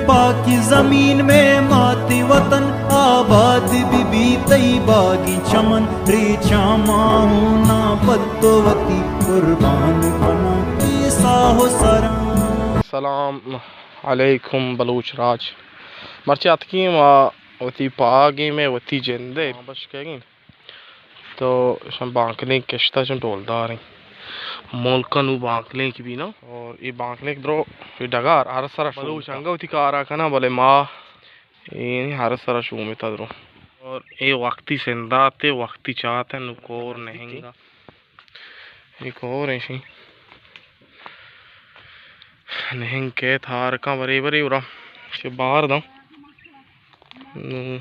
پاکی زمین میں ماتی وطن، آباد بی بی تئی باگی چمن، ریچاں ماہونا پتو وتی قربان کناں، اے ساہ و سراں۔ السلام علیکم بلوچ راج۔ مرچی اتکیں ما وتی پاگیں میں وتی جندے بشکگیں۔ تو اشاں بانکلیں کشتا چون ڈولداریں۔ ملک نو بانکلیں کی بینا۔ اور یہ بانکلیں درو یہ ڈگار ہر سرا شوم بلوچ انگا وتی کارا کنا، بلے ما یہ ہر سرا شوم تا درو۔ اور یہ وقتی سنداتے، وقتی چاتے، نو کور نہیں۔ یہ کور ایشی۔ نہنگ کیت ہارکاں برے برے ورا چہ بار داں۔ نوں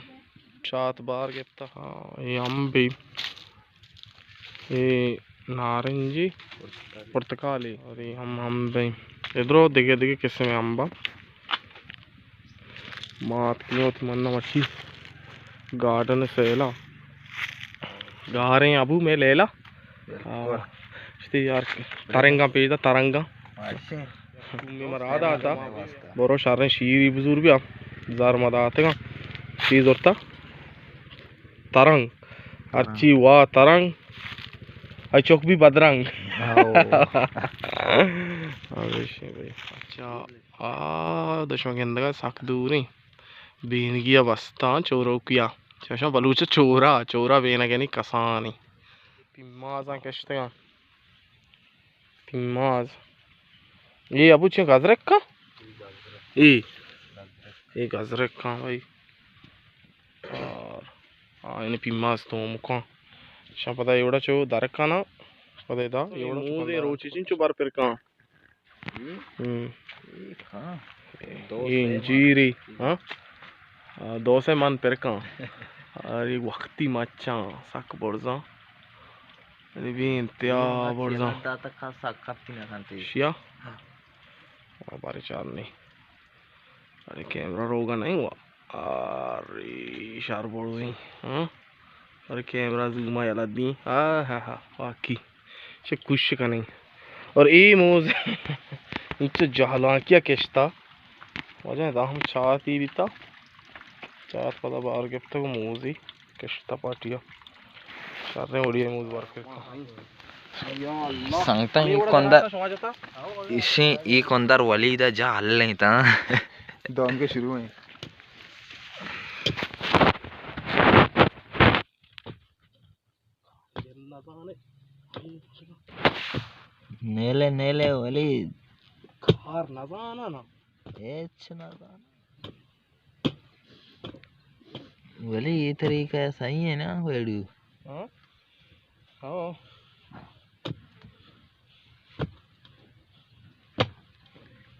چات بار گپتا، ہاں، اے امبی، اے نارنجی، پرتکالی، اور اے ہم امبی۔ ادرو دگہ دگہ قسم امبا۔ ما اتکیں وتی منا وشی گارڈن سیلا۔ گاریں ابو میں لیلا۔ بالکل۔ آ، اشتی یار ترنگاں پیش دا، ترنگاں۔ ماشین۔ میں مراد آتا۔ برو شریں شیری بزور بیا۔ زار ما داتگاں۔ شی زرتا۔ ترنگ۔ ہرچی وا ترنگ۔ اے چک بھی بدرنگ۔ ہاؤ۔ ہمیشی بھائی۔ اچھا۔ آ، دشمن گندگا سک دوریں۔ بینگی ء بستاں چوروکی ء۔ چوشاں بلوچ ء چورا، چورا بینگنی کسانی۔ پیمازاں کشتگاں۔ پیماز۔ اے ابو چے گزرک کا؟ اے۔ اے گزرک کا بھائی۔ اور، آ، یعنی پیماز تو مکان۔ شاں پدا ایوڑا چو درکانا۔ پدا دا، ایوڑا چو موزے پندا۔ روچی چنچو بر پر کان۔ ہم۔ ہم۔ اے کہاں؟ دو اے سے انجیری، ہاں؟ آ، دو سے من پر کان۔ ارے وقتی مچاں، سک برزاں۔ ارے بے انتہا برزاں۔ شیا؟ آ، بارے چار نہیں۔ ارے کیمرہ روگا نہیں ہوا۔ ارے شار بڑویں، ہاں؟ ارے کیمرہ زوما یلا دیں۔ ہا ہا ہا، واقعی۔ چہ کوش کنیں۔ اور اے موز انچو جہلانکیا کشتا۔ واجہ دا ہم چاتی بیتا۔ چات پدا بار گپتگ موزی۔ کشتا پارٹیا۔ شریں وڑی ء موز بار کت۔ سنگتاں، ای کندر، ایشیں ای کندر ولید ء جہل نہیں تا۔ دام کے شروع ہیں۔ نیلے نیلے ولید۔ کار نہ زانا نا۔ ہچ نہ زانا۔ ولی یہ طریقہ صحیح ہے نا ویڈیو؟ ہاں۔ ہاں۔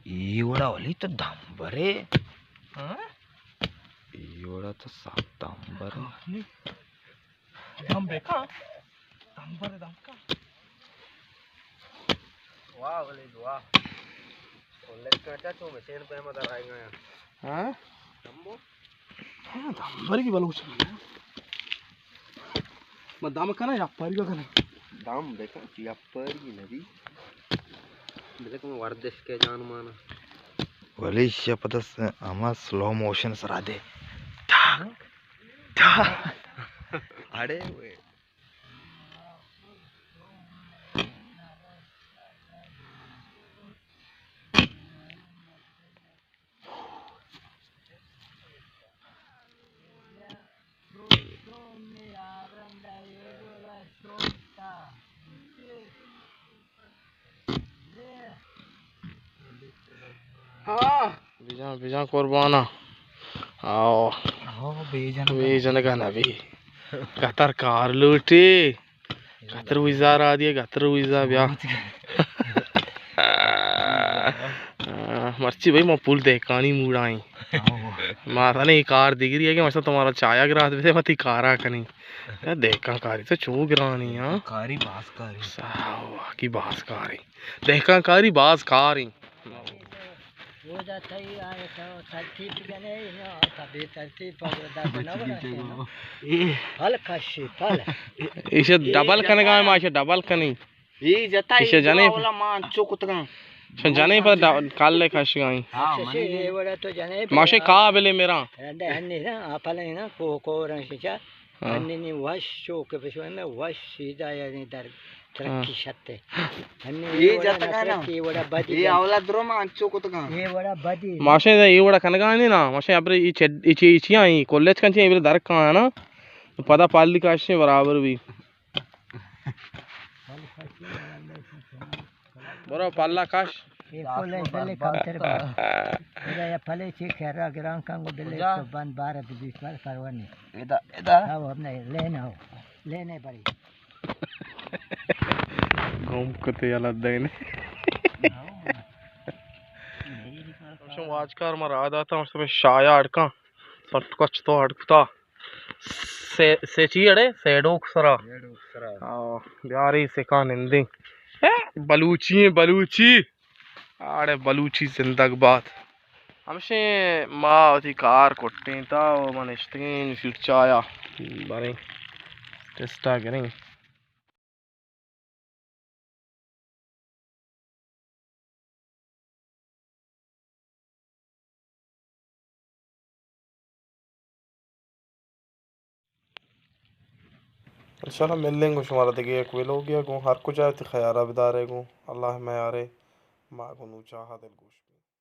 یہ وڑا ولی تو دم برے۔ ہاں؟ یہ وڑا تو سخت دم برے۔ دم بکا۔ دم بر دم کا۔ واہ ولید واہ۔ کلک کاٹا تو مشین پہ مدر آئیں گا۔ ہاں؟ دمبو؟ ہاں، دم بر کی بلوچ۔ ما دم کنا یا پاری کا کنا؟ دم بکا، یا پاری نبی۔ بلکہ میں وردش کے جان مانا۔ ولی شپتس اما سلو موشن سرا دے۔ ٹھاک۔ ٹھاک۔ اڑے وے۔ ہاں۔ بجان، بجان قربانا۔ آؤ۔ ہاں، بیجن۔ بیجن کا نبی۔ قطر کار لوٹی۔ قطر ویزا را دیا، قطر ویزا بیا۔ مرچی بھائی، ما پول دہکانی موڑا ہیں۔ ہاں۔ ما تھا نہیں کار دیگری ہے کہ مثلا تمہارا چایا گرات بے، ما تی کارا کنی۔ دہکان کاری تو چو گرانی، ہاں۔ کاری باز کاری۔ ساوا کی باز کاری۔ دہکان کاری باز کاری۔ اودا تئی آئے تو ترتیب جنے، اینا تا بے ترتیب پر داد نہ بنا۔ پل کشی، پل۔ ایشے ڈبل کنگا، ما ایشے ڈبل کنی۔ ای جتا ایشے ای جنے۔ اولا ما انچو کتگاں۔ چہ جنیں پہ دا-، کل ءَ کشگ ءَ ایں۔ ہاں، من اے وڑا تو جنیں پہ ماشے کا بلے میرا۔ رنڈے ہنی نا، آپلے نا، کو-، کورن شچا۔ ہاں۔ ہنی نی وش چوک پہ شوئے میں وش سیدھا یعنی در ترقی ہاں۔ شتے۔ ہنی اے اے وڑا جتگا نا۔ نترقی، اے وڑا بدی اے بن۔ اولا درو ما انچو کتگا۔ اے وڑا بدی۔ ماشے اے وڑا کنگا نہیں نا، ماشے ابرے اے چے-، اے چے-، اے چیاں اے کلچ کنچے اے در کانا۔ پدا پالی کاشے برابر بھی۔ برو پلہ کش۔ اے پلے بلے کمتر با۔ ادا یا پلے چی خیرا گران کن گو بلے کجا؟ تو بند بار بیس بار پروانی۔ ادا، ادا۔ او ہم نہیں، لینے ہو۔ لینے بڑی۔ گم کتے یلا دینے۔ شما واجکار ما را داتا، شما شایا اڑکاں۔ سٹ کچ تو اڑکتا۔ سے، سے چی اڑے؟ سیڈوک سرا۔ سیڈوک سرا۔ آ، بیاری سکا نندیں۔ اے، بلوچی ہیں، بلوچی۔ آڑے بلوچی زندگ بات۔ ہمشیں ما وتی کار کٹیں تا و من اشتگیں سیٹ چایا۔ باریں ٹیسٹا گریں۔ انشاءاللہ ملیں گوں شمارا دگہ یک ویلوگے ءَ گوں۔ ہر کجا وتی خیالا بدارے گوں۔ اللہ میارے ما گوں نوں چاہا دلگوش بیں۔